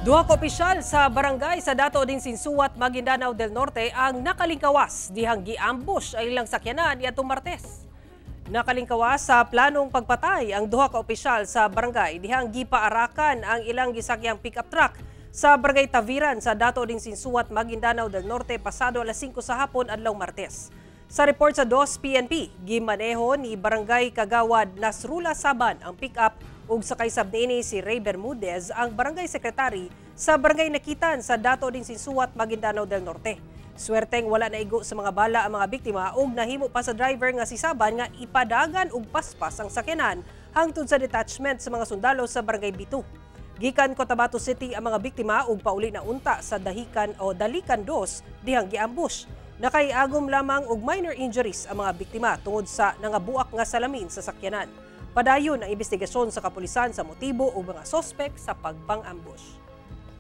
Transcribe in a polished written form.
Duha ka opisyal sa barangay sa Dato Odin Sinsuat, Maguindanao del Norte ang nakalingkawas dihang gi-ambush ang ilang sakyanan niadtong Martes. Nakalingkawas sa planong pagpatay ang duha ka opisyal sa barangay dihang gipaarakan ang ilang gisakyang pick-up truck sa Barangay Taviran sa Dato Odin Sinsuat, Maguindanao del Norte pasado alas 5 sa hapon adlaw Martes. Sa report sa 2 PNP, gimaneho ni Barangay Kagawad Nasrula Saban ang pick-up ug sakay sab niini si Ray Bermudez, ang barangay secretary sa Barangay Nakitan sa Dato Odin Sinsuat, Maguindanao del Norte. Swerteng wala naigo sa mga bala ang mga biktima ug nahimo pa sa driver nga si Saban nga ipadagan og paspas ang sakyanan hangtod sa detachment sa mga sundalo sa Barangay Bitu. Gikan Cotabato City ang mga biktima ug pauli na unta sa Dahican o Dalican 2 dihang giambush. Nakaiagom lamang og minor injuries ang mga biktima tungod sa nangabuak nga salamin sa sakyanan. Padayon ang investigasyon sa kapulisan sa motibo ug mga sospek sa pagpang-ambush.